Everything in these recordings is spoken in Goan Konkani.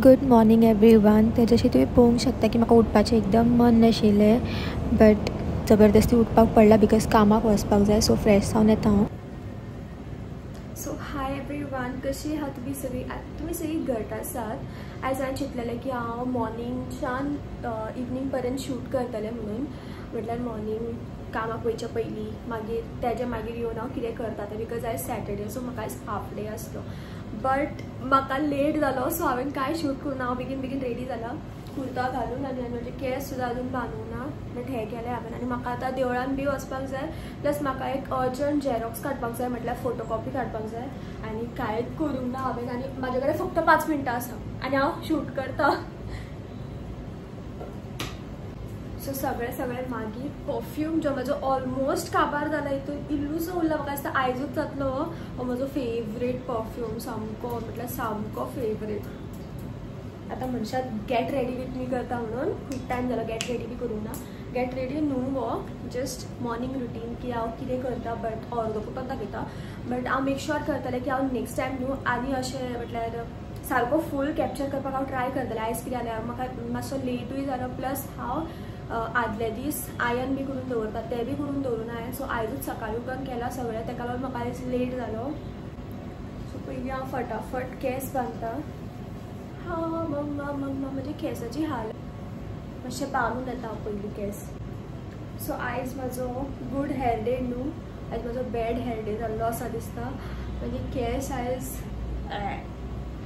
Good morning everyone. तर जशें तुमी पळोवंक शकता की म्हाका उठपाचें एकदम मन नाशिल्लें, बट जबरदस्ती उठपाक पडला because कामाक वचपाक जाय. सो फ्रेश जावन येता हांव. सो हाय एवरीवन, कशी आहा तुमी सगळीं? तुमी सगळीं घट आसात. आयज हांवें चिंतलेलें की हांव मॉर्निंगच्यान इवनींग पर्यंत शूट करतलें म्हणून, म्हटल्यार मॉर्निंग कामाक वयच्या पयलीं, मागीर तेज्या मागीर येवन हांव कितें करता तें, because आयज सॅटर्डे, सो म्हाका आयज हाफ डे आसलो. बट म्हाका लेट जालो, सो हांवें कांय शूट करूं ना. हांव बेगीन बेगीन रेडी जाला, कुर्ता घालून, आनी हांवें म्हजे केंस सुद्दां अजून बांदूंक ना, बट हें केलें हांवें. आनी म्हाका आतां देवळान बी वचपाक जाय, प्लस म्हाका एक अर्जंट झेरॉक्स काडपाक जाय, म्हटल्यार फोटोकॉपी काडपाक जाय, आनी कांयच करूंक ना हांवें. आनी म्हाजे कडेन फक्त 5 मिनटां आसा आनी हांव शूट करता. सो सगळें सगळें मागीर परफ्यूम जो म्हजो ऑलमोस्ट काबार जाला, हितून इल्लूसो उरला, म्हाका दिसता आयजूच जातलो. हो म्हजो फेवरेट परफ्यूम, सामको म्हटल्यार सामको फेवरेट. आतां मनशाक गेट रेडी विथ मी करता म्हणून खूब टायम जालो गेट रेडी बी करूंक ना. गेट रेडी न्हू हो, जस्ट मॉर्निंग रुटीन की हांव कितें करता, बट अर्दो कुपाक दाखयता. बट हांव मेक श्योर करतलें की हांव नेक्स्ट टायम न्हू आनी अशें म्हटल्यार सारको फूल कॅप्चर करपाक हांव ट्राय करतलें. आयज कितें जालें, म्हाका मातसो लेटूय जालो, प्लस हांव आदले दीस आयन बी करून दवरता तें बी करून दवरूना हांवें. सो आयजूच सकाळीं उठून केलां सगळें, तेका लागून म्हाका आयज लेट जालो. सो पयलीं हांव फटाफट केंस बांदता. हा मम्मा मम्मा, म्हजे केंसाची हाल मातशें बांदून येता हांव पयलीं केंस. सो आयज म्हाजो गूड हेअर डे न्हू, आयज म्हाजो बॅड हेअर डे जाल्लो आसा दिसता. म्हणजे केंस आयज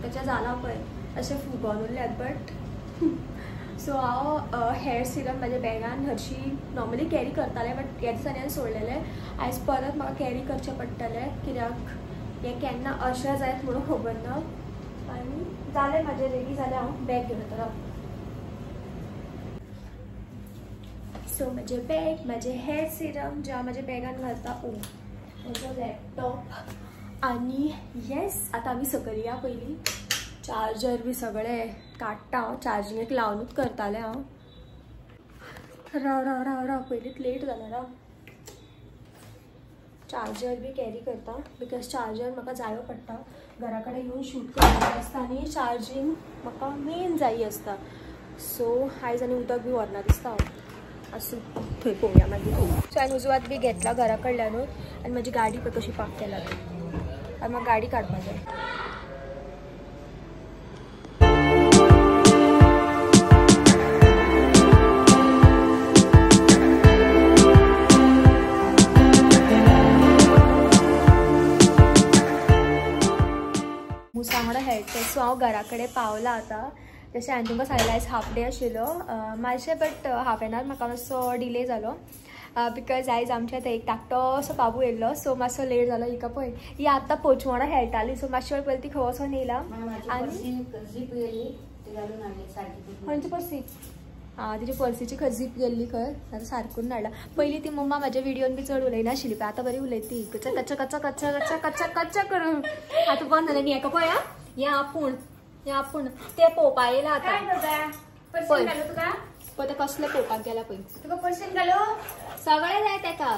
तेच्या जाला पळय अशें फुगोन उरल्यात. बट सो हांव हेअर सिरम म्हाज्या बॅगान हरशीं नॉर्मली कॅरी करतालें, बट ह्या दिसांनी हांवें सोडलेलें. आयज परत म्हाका कॅरी करचें पडटलें, कित्याक हें केन्ना अशें जायत म्हणून खबर ना. आनी जालें म्हाजें रेडी जालें, हांव बॅग घेवन येतलो. सो म्हजें बॅग, म्हाजें हेअर सिरम जें हांव म्हाज्या बॅगान घालता, ओ म्हजो लॅपटॉप, आनी येस आतां आमी सकयल या. पयलीं चार्जर बी सगळें काडटा हांव, चार्जिंगेक लावनूच करतालें हांव. राव राव राव राव, पयलींच लेट जाला, राव. चार्जर बी कॅरी करता because charger म्हाका जायो पडटा, घरा कडेन येवन शूट करपाचें आसता आनी चार्जींग म्हाका मेन जायी आसता. सो आयज आनी उदक बी व्हरना दिसता हांव, आसूं थंय पळोवया मागीर. सो हांवें उजवात बी घेतला घरा कडल्यानूच, आनी म्हजी गाडी पळय कशी पार्क केला ती, आनी म्हाका गाडी काडपाक जाय. मुसा वांगडा खेळटा. सो हांव घरा कडेन पावलां आतां. जशें हांवें तुमकां सांगलें आयज हाफ डे आशिल्लो मातशें, बट हाफ एन आवर म्हाका मातसो डिले जालो because आयज आमच्या थंय एक धाकटो असो बाबू येयल्लो, सो मातसो लेट जालो. हिका पळय ही आतां पोचू वांगडा खेळटाली, सो मातशे वेळ पयलीं ती खंय वचोन येयला. आनी खंयची पर्सी, आं तिची पर्सीची खंय झीप गेल्ली खंय, आतां सारकून हाडला. पयलीं ती मम्मा म्हाज्या विडियोन बी चड उलयनाशिल्ली, पळय आतां बरी उलयती, कच्चा कच्चा कच्चा कच्चा कच्चा कच्चा कच्चा करून. आतां बंद जालें. आनी हेका पळय आं, हें आपूण, हें आपूण तें पळोवपा येयलां आतां. पळय पळय तें कसलें पळोवपाक गेलां पळय, सगळें जाय तेका.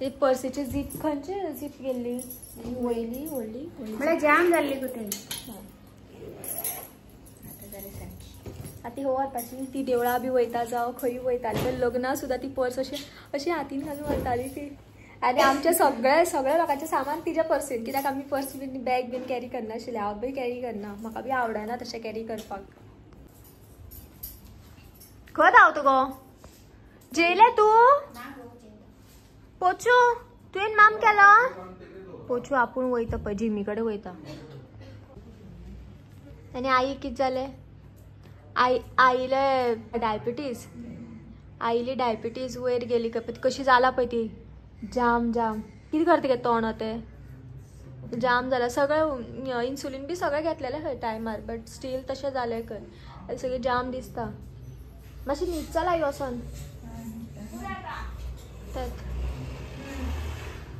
ती पर्सीची झीप खंयची झीप गेल्ली, वयली व्हडली म्हळ्यार जाम जाल्ली कुठे. आतां ती व्हरपाची, ती देवळां बी वयता जावं खंय वयताली, तर लग्नां सुद्दां ती पर्स अशी अशी हातीन घालून व्हरताली ती. आनी आमचें सगळें सगळ्या लोकांचें सामान तिच्या पर्सीन, कित्याक आमी पर्स बीन बॅग बीन कॅरी करनाशिल्लें. हांव बी कॅरी करना, म्हाका बी आवडना तशें कॅरी करपाक. खंय धांवता गो? जेयलें तूं? पोचू तुवें माम केलो? पोचू आपूण वयता पळय जिमी कडेन वयता. आनी आई कितें जालें? आई आईले डायबिटीज, आईली डायबिटीज वयर गेली खंय, कशी जाला पळय ती, जाम जाम. कितें करता गे तोंड तें जाम जाला सगळें, इन्सुलीन बी सगळें घेतलेलें खंय टायमार, बट स्टील तशें जालें खंय, सगळें जाम दिसता. मातशें न्हीद चला वचोन.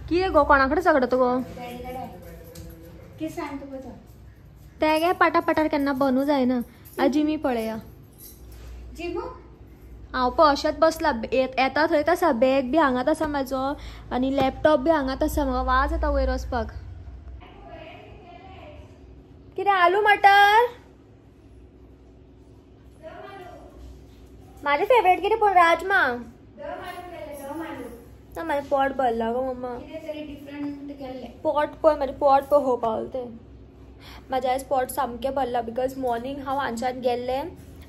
कितें गो, कोणा कडेन झगडता गो? तें गे पाटा पाटार केन्ना बनू जायना. जिमी पळया, हांव पळय अशेंच बसलां, येता थंयच आसा, बॅग बी हांगाच आसा म्हाजो, आनी लॅपटॉप बी हांगाच आसा. म्हाका वाज येता वयर वचपाक. कितें आलू मटर? माझे फेवरेट कितें पूण राजमा ना म्हाजें पोट भरलां गो मम्मा पोट पळय म्हाजें पोट पळय हो पावलें तें म्हाजें आयज पोट सामकें भरलां because morning हांव हांगच्यान गेल्लें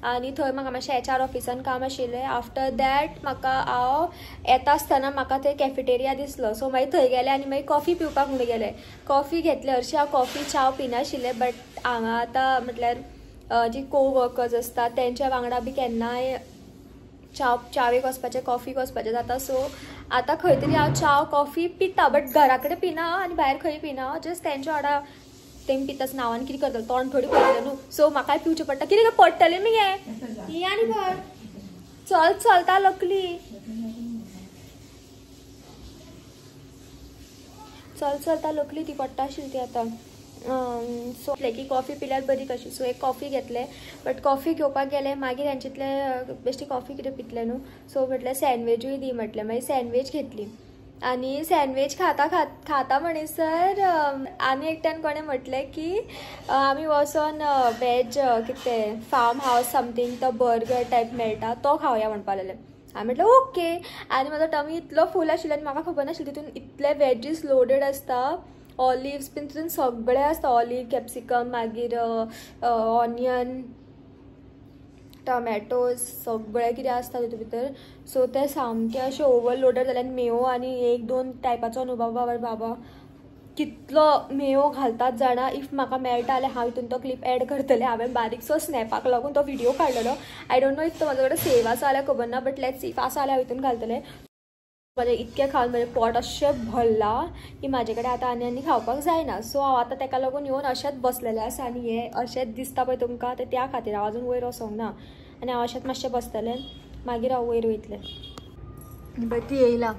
आनी थंय म्हाका मातशें एच आर ऑफिसान काम आशिल्लें. आफ्टर that म्हाका हांव येता आसतना म्हाका थंय कॅफेटेरिया दिसलो सो मागीर थंय गेलें आनी मागीर कॉफी पिवपाक म्हणून गेलें. कॉफी घेतले हरशीं हांव कॉफी च्याव पिनाशिल्लें बट हांगा आतां म्हटल्यार जी को वर्कर्स आसता तेंच्या वांगडा बी केन्नाय च्यावेक वचपाचें कॉफीक वचपाचें जाता. सो आतां खंय तरी हांव च्याव कॉफी पिता बट घरा कडेन पिना आनी भायर खंय पिना जस्ट तेंच्या वांगडा तेमी पिता नांवान कितें करतलें तोंड थोडी पळयतलें न्हू सो म्हाकाय पिवचें पडटा. कितें पडटलें मगे ही आनी भर चल चलता लकली चल चलता लकली ती पडटा आशिल्ली ती आतां. सो की कॉफी पिल्यार बरी कशी सो एक कॉफी घेतले बट कॉफी घेवपाक गेले मागीर हेंच्यांतले बेश्टी कॉफी कितें पितले न्हू सो म्हटलें सँडविचूय दी म्हटलें मागीर सँडवीच घेतली आनी सँडवीच खाता खाता म्हणसर आनी एकट्यान कोणें म्हटलें की आमी वचोन वेज कितें फार्म हावस समथींग तो बर्गर टायप मेळटा तो खावया म्हणपाक लागलें. हांवें म्हटलें ओके आनी म्हाजो टमी इतलो फूल आशिल्लो आनी म्हाका खबर नाशिल्लें तितून इतले वेजीस लोडेड आसता ऑलिव्स बीन तितून सगळें आसता ऑलिव कॅप्सिकम मागीर ऑनियन टोमॅटोज सगळें कितें आसता तितून भितर. सो तें सामकें अशें ओवरलोडेड जालें आनी मेयो आनी एक दोन टायपाचो न्हू बाबा बाबा कितलो मेयो घालतात जाणा. If म्हाका मेळटा जाल्यार हांव हितून तो क्लिप एड करतलें. हांवें बारीकसो स्नॅपाक लागून तो व्हिडियो काडलेलो. I don't know if तो म्हाजे कडेन सेव आसा जाल्यार खबर ना बट let's if आसा जाल्यार हांव हितून घालतलें. म्हाजें इतकें खावन म्हाजें पोट अशें भरलां की म्हाजे कडेन आतां आनी आनी खावपाक जायना. सो हांव आतां तेका लागून येवन अशेंच बसलेलें आसा आनी हें अशेंच दिसता पळय तुमकां तें त्या खातीर हांव अजून वयर वचोंक ना आनी हांव अशेंच मातशें बसतलें मागीर हांव वयर वयतलें. बट ती येयला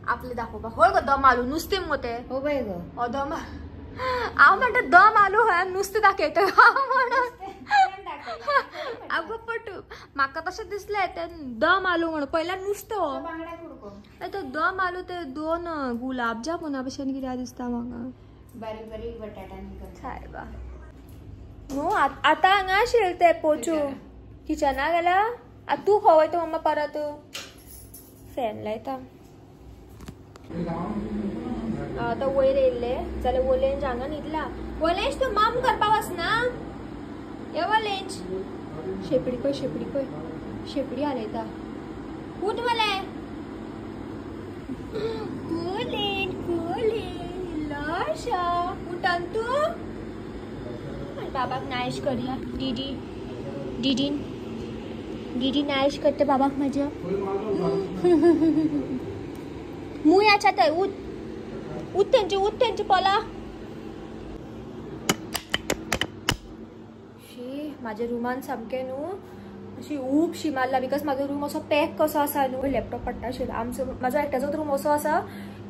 आपलें दाखोवपाक. हय गो दम आलू नुस्तें मुगो तें. हो बाय गो हो दम हांव म्हणटा दम आलू हय नुस्तें दाखयता म्हणून. आगो पट म्हाका तशें दिसलें तें दम आलू म्हणून पयल्यार नुस्तें हो तो दम आलू ते दोन गुलाब जामुना भशेन कितें दिसता म्हाका बारीक बारीक बटाटांनी सायबा न्हू. आतां हांगा आशिल्लें तें पोचू किचना गेला. आतां तूं खंय वयता मम्मा परत फॅन लायता. आतां वयर येयल्लें जाल्यार वलेंज हांगा न्हिदला. वलेंज तूं माम करपाक वचना हे वलेंज शेपडी पळय शेपडी पळय शेपडी हालयता. उठ मले कुलेन कुलेन लशा उठन तूं. बाबाक नायश करया. दीदी दीदीन दीदी नायश करता बाबाक म्हाज्या. मूय आसा थंय उठ उठ थंयची उठ थंयची पोला. शी म्हाज्या रुमान सामकें न्हू अशी ऊब शी मारला because म्हाजो रूम असो पॅक कसो आसा न्हू लॅपटॉप पडटा आशिल्लो. आमचो म्हाजो एकट्याचोच रूम असो आसा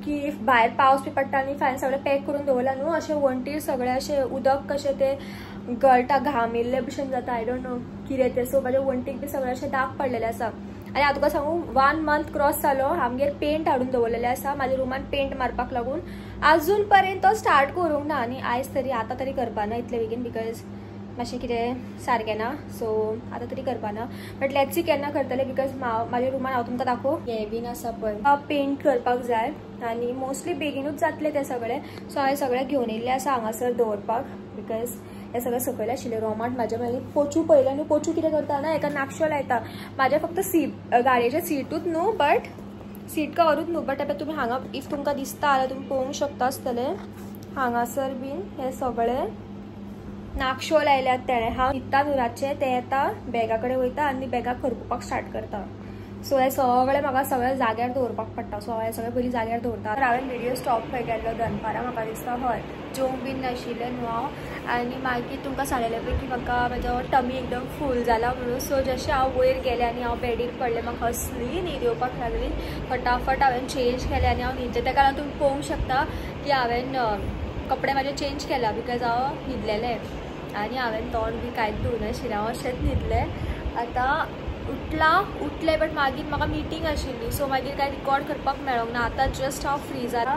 की if भायर पावस बी पडटा आनी फॅन सगळें पॅक करून दवरला न्हू अशें वण्टीर सगळें अशें उदक कशें तें गळटा घामिल्ले भशेन जाता. I don't know कितें तें. सो म्हाज्या वण्टीक बी सगळें अशें दाग पडलेलें आसा. आनी हांव तुका सांगू 1 मंथ क्रॉस जालो आमगेर पेंट हाडून दवरलेलें आसा म्हाज्या रुमान पेंट मारपाक लागून आजून पर्यंत तो स्टार्ट करूंक ना आनी आयज तरी आतां तरी करपा ना इतले बेगीन because मातशें कितें सारकें ना सो आतां तरी करपा ना बट let's see केन्ना करतलें because म्हाज्या रुमान हांव तुमकां दाखोवं हें बीन आसा पळय पेंट करपाक जाय आनी मोस्टली बेगीनूच जातलें तें सगळें. सो हांवें सगळें घेवन येयल्लें आसा हांगासर दवरपाक because हें सगळें सकयल आशिल्लें रोमाट म्हाज्या मागीर पोचू पळयलें न्हू पोचू कितें करता ना एका नाकशो लायता म्हाज्या फक्त सीट गाडयेचें सिटूच न्हू बट सीट कवरूच न्हू बट आतां तुमी हांगा if तुमकां दिसता जाल्यार तुमी पळोवंक शकता आसतलें हांगासर बीन हें सगळें नाकशो लायल्यात तेणें. हांव न्हिदता न्हू रातचें तें येता बॅगा कडेन वयता आनी बॅगाक खरपुपाक स्टार्ट करता. सो हें सगळें म्हाका सगळें जाग्यार दवरपाक पडटा. सो हांव हें सगळें पयलीं जाग्यार दवरता. हांवें व्हिडियो स्टॉप खंय केल्लो दनपारां म्हाका दिसता हय जेवंक बीन नाशिल्लें न्हू हांव आनी मागीर तुमकां सांगलेलें पळय की म्हाका म्हाजो टमी एकदम फूल जाला म्हणून. सो जशें हांव वयर गेलें आनी हांव बेडीर पडलें म्हाका असली न्हीद येवपाक लागली. फटाफट हांवें चेंज केलें आनी हांव न्हिदलें. तेका लागून तुमी पळोवंक शकता की हांवें कपडे म्हाजे चेंज केला because हांव न्हिदलेलें आनी हांवें तोंड बी कांयच धुवनाशिल्लें हांव अशेंच न्हिदलें. आतां उठलें बट मागीर म्हाका मिटींग आशिल्ली सो मागीर कांय रिकॉर्ड करपाक मेळोंक ना. आतां जस्ट हांव फ्री जाला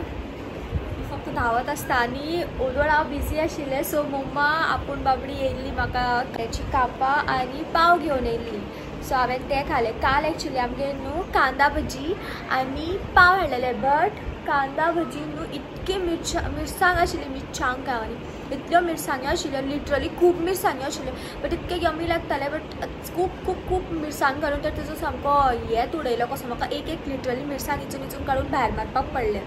फक्त धांवत आसता आनी ओदोळ हांव बिजी आशिल्लें. सो मम्मा आपूण बाबडी येयल्ली म्हाका त्याची कापां आनी पाव घेवन येयल्ली. सो हांवें ते खाले. काल एक्चुली आमगेर न्हू कांदा भजी आनी पाव हाडलेले, बट कांदा भजी न्हू इतकी मिरसांग आशिल्ली, मिरसांग काय आनी इतल्यो मिरसांग्यो आशिल्ल्यो, लिटरली खूब मिरसांग्यो आशिल्ल्यो, बट इतके यमी लागताले, बट खूब खूब खूब मिरसांग घालून तर तेजो सामको हेत उडयलो कसो. म्हाका एक एक लिटरली मिरसांग हिचून हिचून काडून भायर मारपाक पडलें.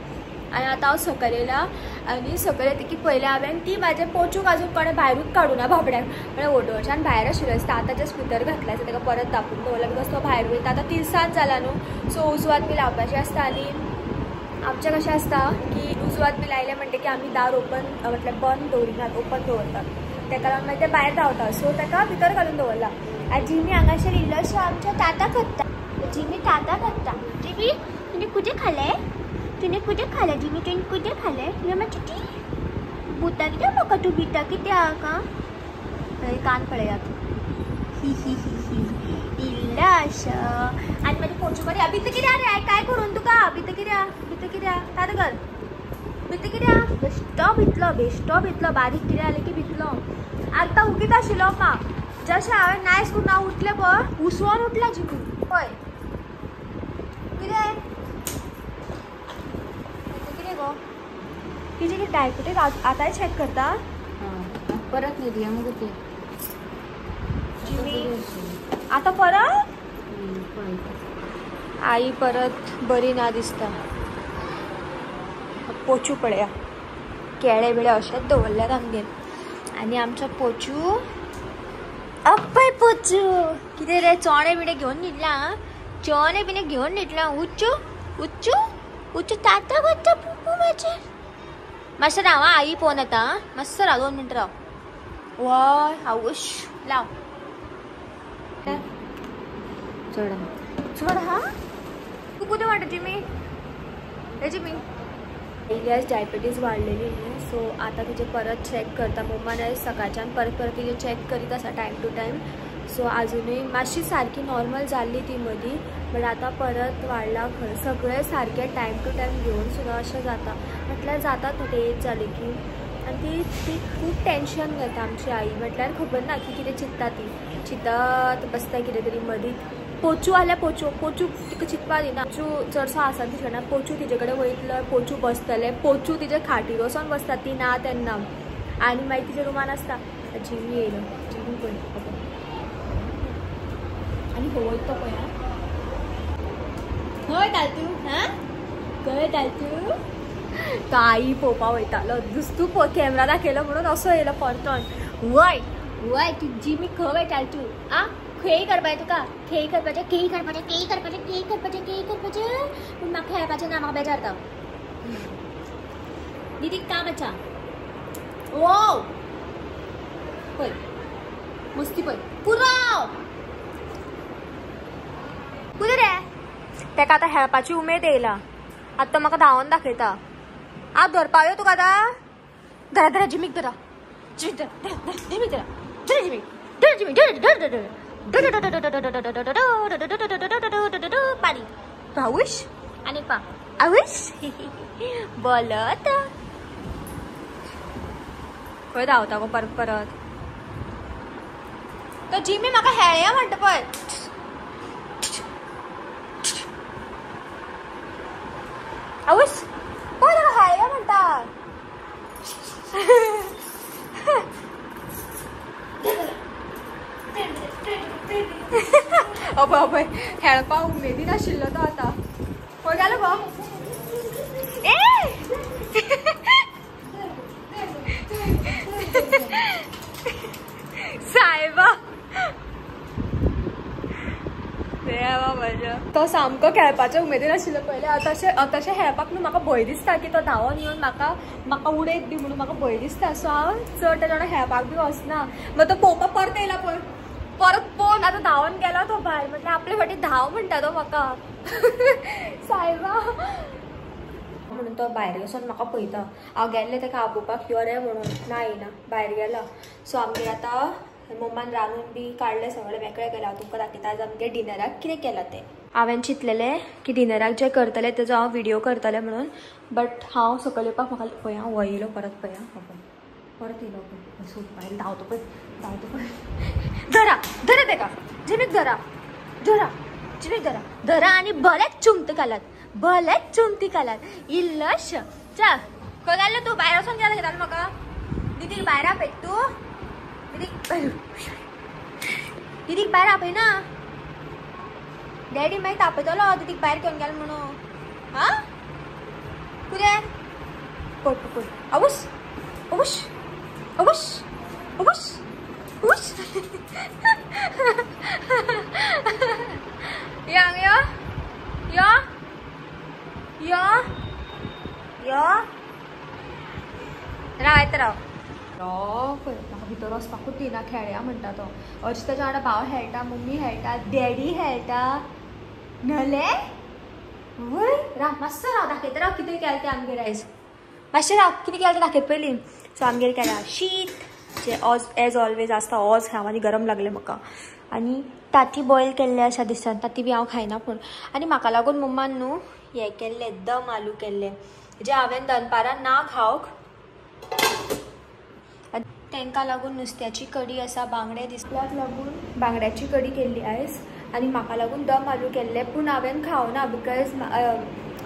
आनी आतां हांव सकयल येयला आनी सकयल येतकीर पयलें हांवें ती म्हाजे पोचूक आजून कोणें भायरूच काडूना बाबड्याक, म्हळ्यार ओडोरच्यान भायर आशिल्लो आसता, आतां जस्ट भितर घातला आसता, ताका परत धापून दवरला because तो भायर वयता. आतां तिनसांज जाला न्हू, सो उजवात बी लावपाची आसता. आनी आमचें कशें आसता की उजवात बी लायलें म्हणटकीर आमी दार ओपन म्हटल्यार बंद दवरिनात, ओपन दवरतात, ताका लागून मागीर ते भायर धांवता. सो ताका भितर घालून दवरला. आनी जिमी हांगासर इल्लोसो आमच्या ताता करता, जिमी ताता करता. जिमी तुवें कितें खालें? तुवें कितें खालें जिमी? तुवें कितें खालें? तुवें मातशें ती बुता कित्याक म्हाका? तूं बिता कित्याक? आं कान पळयात ही ही ही ही इल्लो असो. आनी मागीर पोचू करी भितर कित्याक रे? काय करून तुका भितर कित्याक? भितर कित्याक तात कर भितर कित्याक? बेश्टो भितलो, बेश्टो भितलो, बारीक कितें जालें की भितलो. आतां उगीत आशिल्लो मा जशें हांवें नायस करून हांव उठलें पळय, उसोन उठला जिमी. पळय कितें कितें गो तिजे कितें डायबिटीज आतांय चॅक करता परत न्हिदया मुगो ती जिमी आतां परत. आई परत बरी ना दिसता. पोचू पळया, केळे बिळे अशेंच दवरल्यात आमगेर. आनी आमचो पोचू अप्पय पोचू कितें रे चोणे बिणे घेवन न्हिदला? चोणे बिणे घेवन न्हिदला? उच्चू उच्चू उच्चू ताता करता पुपू म्हाजेर. मातशें राव आं, आई पोवन येता. मातसो राव, 2 मिनटां राव. वय आवश लाव चड चड. हा तूं कितें म्हणटा जिमी? हे जिमी आयज डायबिटीज वाडलेली न्हू, सो आतां तिचे परत चॅक करता. मम्मान आयज सकाळच्यान परत परत तिचे चॅक करीत आसा टायम टू टायम. सो आजुनूय मातशी सारकी नॉर्मल जाल्ली ती मदीं, बट आतां परत वाडला खंय. सगळें सारकें टायम टू टायम घेवन सुद्दां अशें जाता, म्हटल्यार जातात न्हू ते एज जाली की. आनी ती ती खूब टेंशन घेता आमची आई, म्हटल्यार खबर ना की कितें चिंत्ता ती, चिंतत बसता कितें तरी मदींच. पोचू आल्यार पोचू पोचू तिका चिंतपा दिना. पोचू चडसो आसा तिचे कडेन, पोचू तिजे कडेन वयतलो, पोचू बसतलें, पोचू तिजे खाटीर वचोन बसता ती ना तेन्ना. आनी मागीर तिच्या रुमान आसता. जिमी येयलो, जिमी पळय आनी हो वयता तो पळय. खंय तातू? हां खंय तातू? तो आई पळोवपा वयतालो, दुसतो कॅमरा दाखयलो म्हणून असो येयलो परतोन. वय वय तूं जिमी खंय वयतालो तूं? आं खेळ करपाचें तुका, खेळ करपाचें, खेळ करपाचें, खेळ करपाचें, खेळ करपाचें, खेळ करपाचें. पूण म्हाका खेळपाचें ना, म्हाका बेजारता. दीदीक काम आसा. वो पळय मस्ती पळय पुरो कितें रे? ताका आतां खेळपाची उमेद येयला. आतां तो म्हाका धांवोन दाखयता. आतां धरपा यो तुका आतां. धरा धरा जिमीक धरा, जिमीक धरा, धरा जिमीक धरा, धर जिमीक, धर जिमीक, धर धर धर धर पाणी भाऊश आनी पा आवश बोलत खंय धांवता गो परत परत. तो जिमी म्हाका हेळया म्हणटा पळय. आवश पळय ताका हेळया म्हणटा. अबय अबय हेळपा उमेदीन आशिल्लो तो आतां. खंय गेलो गो? ए सायबा देवा म्हज्या. तो सामको खेळपाच्या उमेदीन आशिल्लो पयलें. आतां तशें खेळपाक न्हू म्हाका भंय दिसता की तो धांवोन येवन म्हाका म्हाका उडयत बी म्हणून म्हाका भंय दिसता. सो हांव चड तेज्या वांगडा खेळपाक बी वचना. मागीर तो पळोवपाक परत येयला पळय, परत पळोवन आतां धांवोन गेलो तो भायर. म्हटल्यार आपले फाटी धांव म्हणटा तो म्हाका. सायबा म्हणून तो भायर वचोन म्हाका पळयता. हांव गेल्लें ताका आपोवपाक यो रे म्हणून, ना येयना, भायर गेला. सो आमगेर आतां मम्मान रांदून बी काडलें सगळें मेकळें केलां. हांव तुमकां दाखयता आज आमगेर डिनराक कितें केलां तें. हांवें चिंतलेलें की डिनराक जें करतलें तेजो हांव विडियो करतलें म्हणून, बट हांव सकयल येवपाक म्हाका पळय हांव येयलो परत पळय परत येयलो पळय सोदपा येयलो. धांवतो पळय, धांवतो पळय. धरा धरा तेका जिमीक धरा. धरा जिमीक धरा धरा आनी बरेंच चुमत घालात बरेंच चुमती घालात इल्लश. चल खंय गेल्लो तूं? भायर वचोन गेला घेतालो म्हाका. दिदीक भायर आपयत तूं? दिदीक दिदीक भायर आपयना? डॅडी मागीर तापयतलो दिदीक भायर घेवन गेलो म्हणून. आं कितें पळय पळय आवूस आवूस आवूस आवूस आवूस. यो हांगा यो यो यो यो राव येता राव. पळय म्हाका भितर वचपाकूच दिना खेळया म्हणटा तो. अशें ताच्या वांगडा भाव खेळटा, मम्मी खेळटा, डॅडी खेळटा. न्हले वय राव मातसो राव दाखयता राव कितें केलें तें आमगेर आयज. मातशें राव कितें केलें तें दाखयता पयलीं. सो आमगेर केलां शीत जें ऑज एज ऑलवेज आसता. ऑज खाव आनी गरम लागलें म्हाका. आनी ताती बॉयल केल्लें आसा दिसता. ताती बी हांव खायना पूण. आनी म्हाका लागून मम्मान न्हू हें केल्लें दम आलू केल्लें जें हांवें दनपारां ना खावंक. तांकां लागून नुस्त्याची कडी आसा, बांगडे दिसल्याक लागून बांगड्याची कडी केल्ली आयज. आनी म्हाका लागून दम आलू केल्ले पूण हांवें खावना because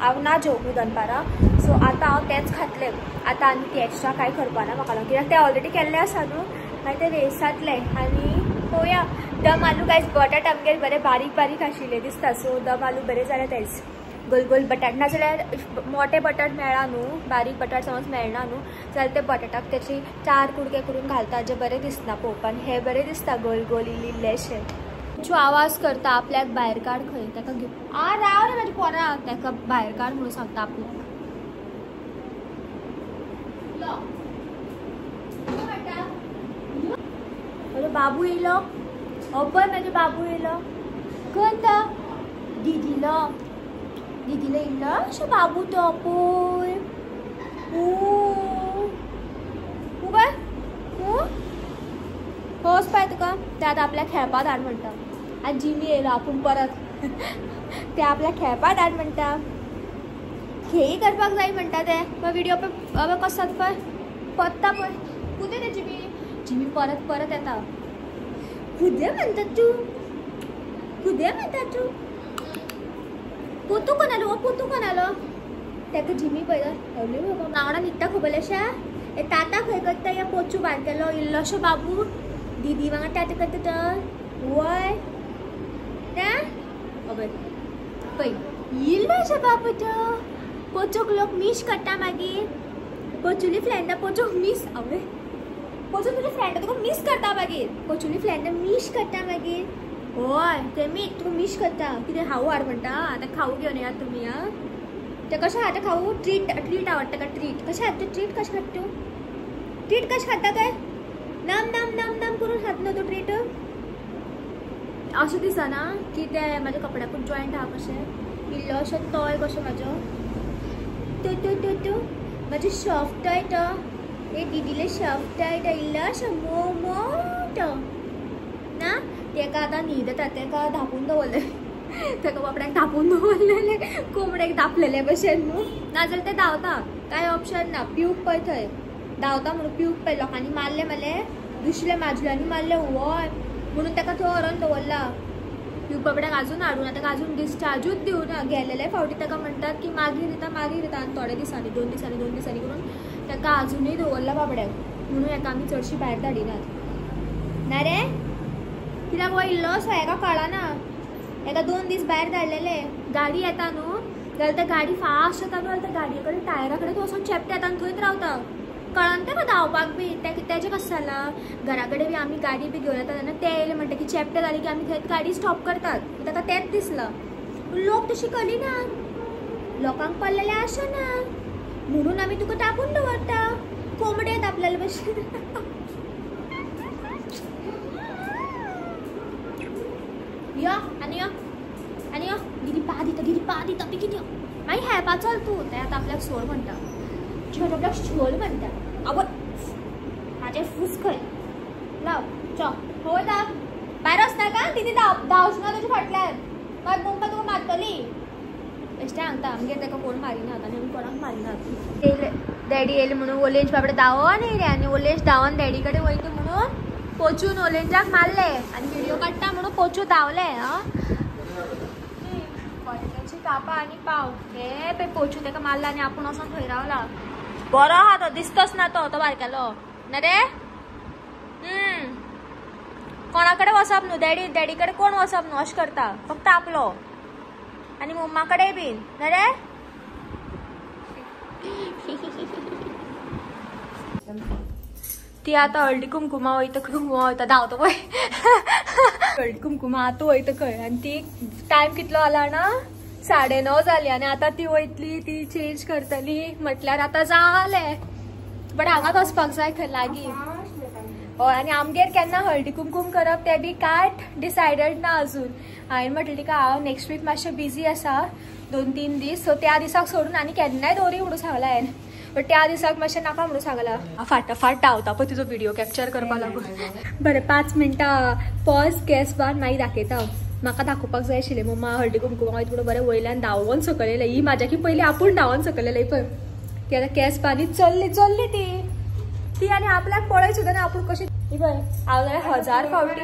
हांव ना जेवूं दनपारां. सो आतां हांव तेंच खातलें. आतां आनी ती एक्स्ट्रा कांय करपाना म्हाका लागून कित्याक तें ऑलरेडी केल्लें आसा न्हू मागीर तें वेस्ट जातलें. आनी पळोवया दम आलू गायज बटाट आमगेर बरे बारीक बारीक आशिल्ले दिसता. सो दम आलू बरे जाले तेच गोल गोल बटाट. नाजाल्यार मोटे बटाट मेळ्ळा न्हू, बारीक बटाट समज मेळना न्हू जाल्यार ते बटाटाक तेचे 4 कुडके करून घालता जे बरें दिसना पळोवपाक. हे बरें दिसता गोल गोल इल्ले इल्लेशे. चो आवाज करता आपल्याक भायर काड खंय ताका घेवन आ राव रे म्हाज्या पोराक ताका भायर काड म्हणून सांगता आपल्याक. म्हजो बाबू येयलो पळय म्हाजो बाबू येयलो कोण तो दिदीलो दिदीलो इल्लोसो बाबू तो पळय. पळय होच पळय तुका ते आतां आपल्याक खेळपा धाड म्हणटा. आनी जिमी येयलो आपूण परत ते आपल्याक खेळपा धाड म्हणटा. खेळी करपाक जाय म्हणटा ते. पळय विडियो पळय कसो जाता पळय पत्ता पळय कुदे ते जिमी जिमी परत परत येता. कुदे म्हणटा तूं कुदे म्हणटा तूं पोतू कोण आलो पोतू कोण आलो ताका जिमी पळयता. वांगडा न्हिदता खबर आसा. ताता खंय करता या पोचू बारकेलो इल्लोसो बाबू दिदी वांगडा ताता करता तर वय ना अबय पळय इल्लोसो बाबू तो पोचूक लोक मीस करता मागीर. पोचुली फ्रेंडा पोचूक मीस आवय पोचू तुज्या फ्रेंडा तुका मीस करता मागीर. पोचुली फ्रेंडा मीस करता मागीर. हय ते मी तुका मीस करता कितें खाऊ हाड म्हणटा. आतां खाऊ घेवन येयात तुमी. आं तें कशें खाता खाऊ ट्रीट ट्रीट आवडटा ताका. ट्रीट कशें खाता ट्रीट कशें खाता तूं ट्रीट कशें खाता काय नम नम नम नम करून खात न्हू तूं ट्रीट. अशें दिसना की ते म्हाज्या कपड्याकूच जॉयंट आहा कशें इल्लोसो तोय कसो म्हाजो तूं तूं तूं तूं म्हाजो सॉफ्ट टॉय तो ए दिदीले सॉफ्ट टॉय तो इल्लोसो मोव मोव तो ना. तेका आतां न्हीद येता तेका धांपून दवरलें ताका बापड्याक धांपून दवरलेलें कोंबड्याक धांपलेले भशेन न्हू. नाजाल्यार ते धांवता कांय ऑप्शन ना. पिवूंक पळय थंय धांवता म्हणून पिवूंक पळय लोकांनी मारलें मारलें दुसऱ्या माजल्यांनी मारलें वय म्हणून ताका थंय व्हरोन दवरला. पिवूक बाबड्याक आजून हाडूना ताका आजून डिस्चार्जूच दिवना. गेलेले फावटी ताका म्हणटात की मागीर येता मागीर येता आनी थोडे दिसांनी 2 दिसांनी 2 दिसांनी करून ताका आजुनूय दवरला बाबड्याक. म्हणून हेका आमी चडशी भायर धाडिनात ना रे कित्याक हो इल्लोसो हेका कळना. हेका 2 दीस भायर धाडलेले. गाडी येता न्हू जाल्यार त्या गाडी फास्ट येता न्हू जाल्यार त्या गाडये कडेन टायरा कडेन तो वचोन चेपटे येता आनी थंयच रावता. कळना तेका धांवपाक बी. तेजें कशें जालां घरा कडेन बी आमी गाडी बी घेवन येता तेन्ना ते येयले म्हणटा की चेपटे जाले की आमी थंयच गाडी स्टॉप करतात. ताका तेंच दिसलां पूण लोक तशी करिना. लोकांक पडलेलें आसना म्हणून आमी तुका तापून दवरता कोंबडे तापलेले भशेन. यो आनी यो आनी यो गिरी पा दिता गिरी पा दिता बेगीन यो मागीर खेळपा चल तूं. ते आतां आपल्याक सोड म्हणटा छोट आपल्याक शोल म्हणटा. आवय म्हाजें फूस खंय लाव चो हो धांव भायर वचनाका तिती धांवच ना तुज्या फाटल्यान मागीर मम्मा तुका मारतली. बेश्टें सांगता आमगेर ताका कोण मारिनात आनी आमी कोणाक मारिनात. डॅडी येयले म्हणून ओलेंज बाबडे धांवन येयले आनी ओलेंज धांवन डॅडी कडेन वयता म्हणून पोचून ओलेंजाक मारले आनी व्हिडियो काडटा म्हणून पोचू धांवले. आं बटाट्याची कापा आनी पाव हे पळय पोचू तेका मारला आनी आपूण वचोन थंय रावला. बरो आहा तो, दिसतोच ना तो, तो बारकेलो ना रे. कोणा कडेन वचप न्हू, डॅडी डॅडी कडेन कोण वचप न्हू अशें करता, फक्त आपलो आनी मम्मा कडेन बीन ना रे. ती आतां हळदी कुमकुमा वयता, कुमकुमा वयता धांवता पळय, हळदी कुमकुमा आतां वयता खंय. आनी ती टायम कितलो जाला ना, 9:30 जाली आनी आतां ती वयतली, ती चेंज करतली म्हटल्यार आतां जालें. बट हांगाच वचपाक जाय खंय लागीं. हय आनी आमगेर केन्ना हळदी कुमकुम करप तें बी कांयच डिसायडेड ना अजून. हांवें म्हटलें तिका हांव नेक्स्ट वीक मातशें बिजी आसा 2-3 दीस, सो त्या दिसाक सोडून आनी केन्नाय दवरी म्हणून सांगलां हांवें, बट त्या दिसाक मातशें नाका म्हणून सांगलां. फाटाफाट धांवता पळय तुजो व्हिडिओ कॅप्चर करपाक लागून. बरें 5 मिनटां पॉज गॅस बार, मागीर दाखयता. म्हाका दाखोवपाक जाय आशिल्लें मम्मा हळदी कुमकुमा वयता म्हणून बरें वयल्यान धांवोन सकयल येयलें. ही म्हाज्याकी पयलीं आपूण धांवोन सकयल येयलें पळय. ती आतां केंस बांदीत चल्ली चल्ली ती ती आनी आपल्याक पळय सुद्दां ना आपूण कशी. ही पळय हांव जाल्यार 1000 फावटी.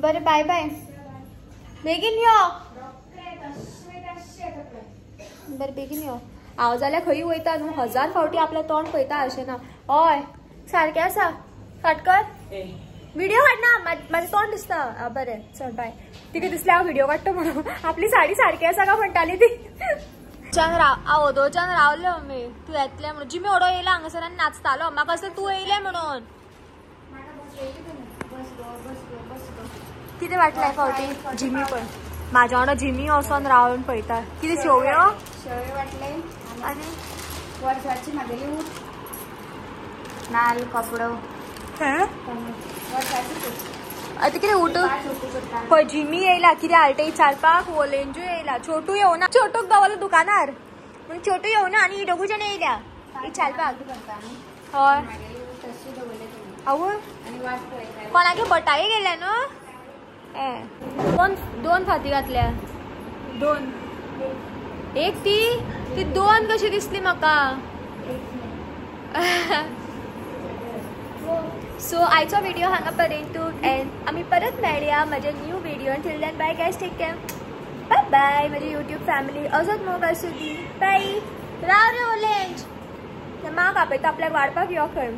बरें बाय बाय, बेगीन यो. बरें बेगीन यो. हांव जाल्यार खंय वयता न्हू 1000 फावटी आपलें तोंड पळयता अशें ना. हय सारकें आसा, फाटकर व्हिडिओ काडना, म्हाजें तोंड दिसता. बरें चल बाय. तिका दिसलें हांव व्हिडिओ काडटा म्हणून. आपली साडी सारकी आसा काय म्हणटाली ती. अवदोच्यान रावले आमी तूं येतलें म्हणून. जिमी ओडो येयला हांगासर आनी नाचतालो, म्हाका असलें तूं येयलें म्हणून. कितें वाटलें फावटी जिमी पळय म्हाज्या वांगडा जिमी वचोन रावन पळयता. कितें शेवयो शेवयो वाटले आनी वर्साची म्हागेली ऊट नाल कपडो आतां कितें उठ पळय जिमी येयला कितें हाडटा विचारपाक, वोलेंजूय येयला, छोटू येवना, छोटूक दवरलो दुकानार पूण छोटू येवना आनी ही दोगूय जाण येयल्या विचारपाक. हय आवय कोणागे बटाये गेल्या न्हू. ए दोन फाती घातल्या, दोन एक ती ती दोन कशी दिसली म्हाका. सो आयचो व्हिडिओ हांगा पर्यंत एंड आमी परत मेळया म्हज्या new video. Till then bye guys, take care, bye bye. म्हजी यूट्यूब फॅमिली अजून मोग आसूं दी. बाय. राव रे ओलेंज, माक आपयता आपल्याक वाडपाक यो खंय.